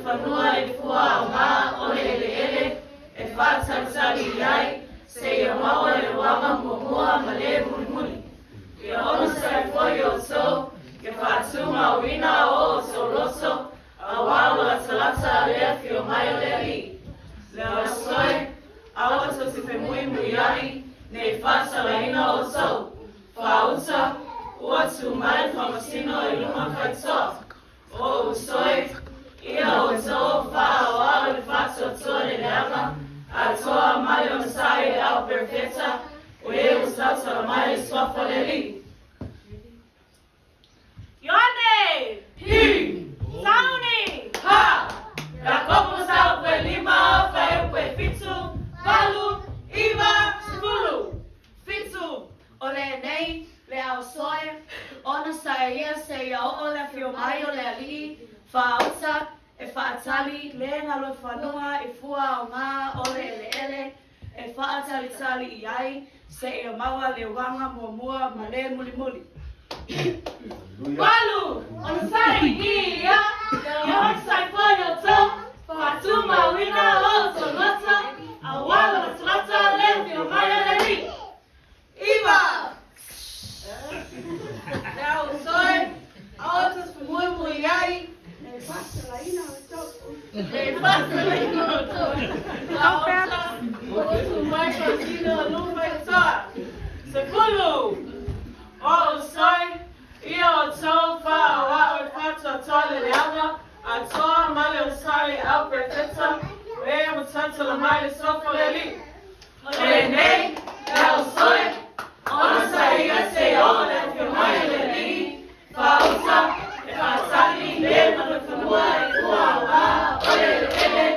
galuefanua i fua aoga o le eleele e faatalitali i ai seia maua le uaga muamua ma le mulimuli. Ia onosai foi outou ia faatumauina o outou loto auā le latalata a le afio mai o le Alii. Le aso e, aua tou te femuimuiai ne i faasalaina outou. Faauta, ua tu mai le faamasino i luma faitotoa. O uso e, ia outou faaauau i le faatuatua i le leaga, atoa ma le onosai i le au perofeta, o e ua tautala mai i le suafa o le Alii. Ioane! Hi! Sauni! Ha! Iakopo mataupu e 5, fuaiupu e 7, 8, 9, 10. 7. O lenei, le ao soe, onosai ia seia oo le afio mai o le Alii, faauta, e faatali le galuefanua i fua aoga o le eleele, e faatalitali i ai, seia maua le uaga muamua ma le mulimuli. 8, onosai ia, ia onosai foi outou, faatumauina o outou loto, auā le latalata a le afio mai o le Alii. 9. Le au soe, aua tou te femuimuiai, ne i faasalaina outou. Ne i faasalaina outou. Faauta, ua tu mai faamasino i luma faitotoa. 10. O uso e, ia outou faaauau i le faatuatua i le leaga, atoa ma le onosai i au perofeta, o e ua tautala mai i le suafa o le Alii. O lenei, le au soe, onosai ia seia oo le afio mai o le Alii, faauta, e faatali le galuefanua i fua aoga o le eleele,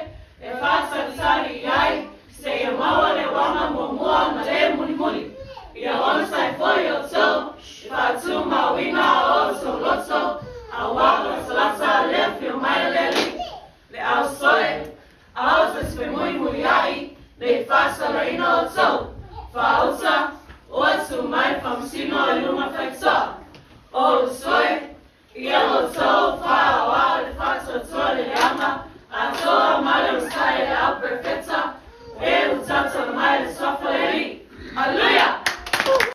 e faatalitali i ai, seia maua le uaga muamua ma le mulimuli. Ia onosai foi outou, e faatumauina o outou loto, auā le latalata a le afio mai o le Alii. Le au soe, aua tou te femuimuiai, ne i faasalaina outou. Faauta, ua tu mai le faamasino i luma faitotoa. O uso e, ia outou faaauau i le faatuatua i le leaga, atoa ma le onosai i le au perofeta, o e ua tautala mai i le suafa o le Alii. Haleluia!